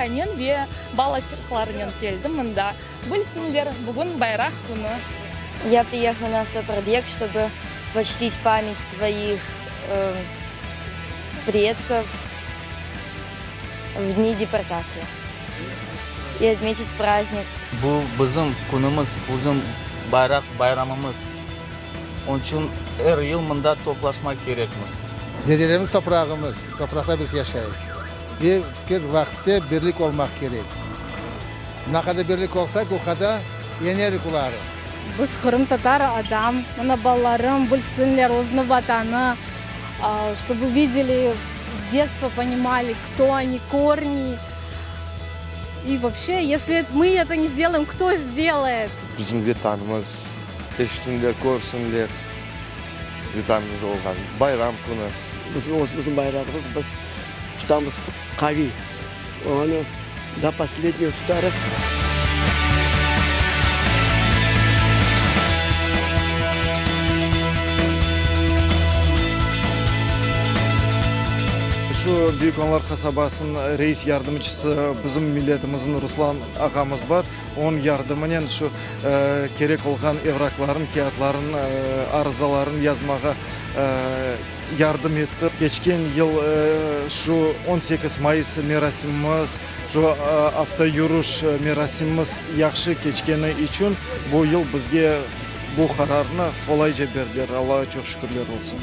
aqaynen ve balaçıqlarınen keldi mında. Bilsinler, bugün bayraq künü. Ya priehal na avtoprobeg, çtobı poçtit pamât svoih predkov v dni deportatsiya i otmetit praznik. Bu bizim künümiz, bizim bayraq bayramımız. Onıñ içün er yıl mında toplaşmaq kerekmiz. Dedelerimiz toprağımız, topraqta biz yaşayıq. Ve fikir vaqıtte birlik olmaq kerek. Naqadar birlik olsaq, o qadar yenerik olarıq. Biz qırımtatar adam, mına balalarım bilsinler özüni Vatanı, çtobu videli, s detstva ponimali, kto oni, korni. I voobşe, esli mı eto ne sdelayem, kto sdelayet? Bizim Vetanımız, eşitsinler, körsinler Vetanımız olğan bayram künü. Bizim özümizniñ bayrağımız, biz tutamız qaviy, onı do poslednego tutarıq. Şu Büyük Onlar qasabasınıñ reis yardımcısı bizim milletimizniñ Ruslan ağamız bar. Onıñ yardımınen şu kerek olğan evrakların, kâğıtların, arızaların yazmağa yardım etti. Keçken yıl şu 18 mayıs merasimimiz, şu avtoyürüş merasimimiz yahşı keçkeni içün bu yıl bizge bu qararnı qolayca berdiler. Allağa çoq şükürler olsun.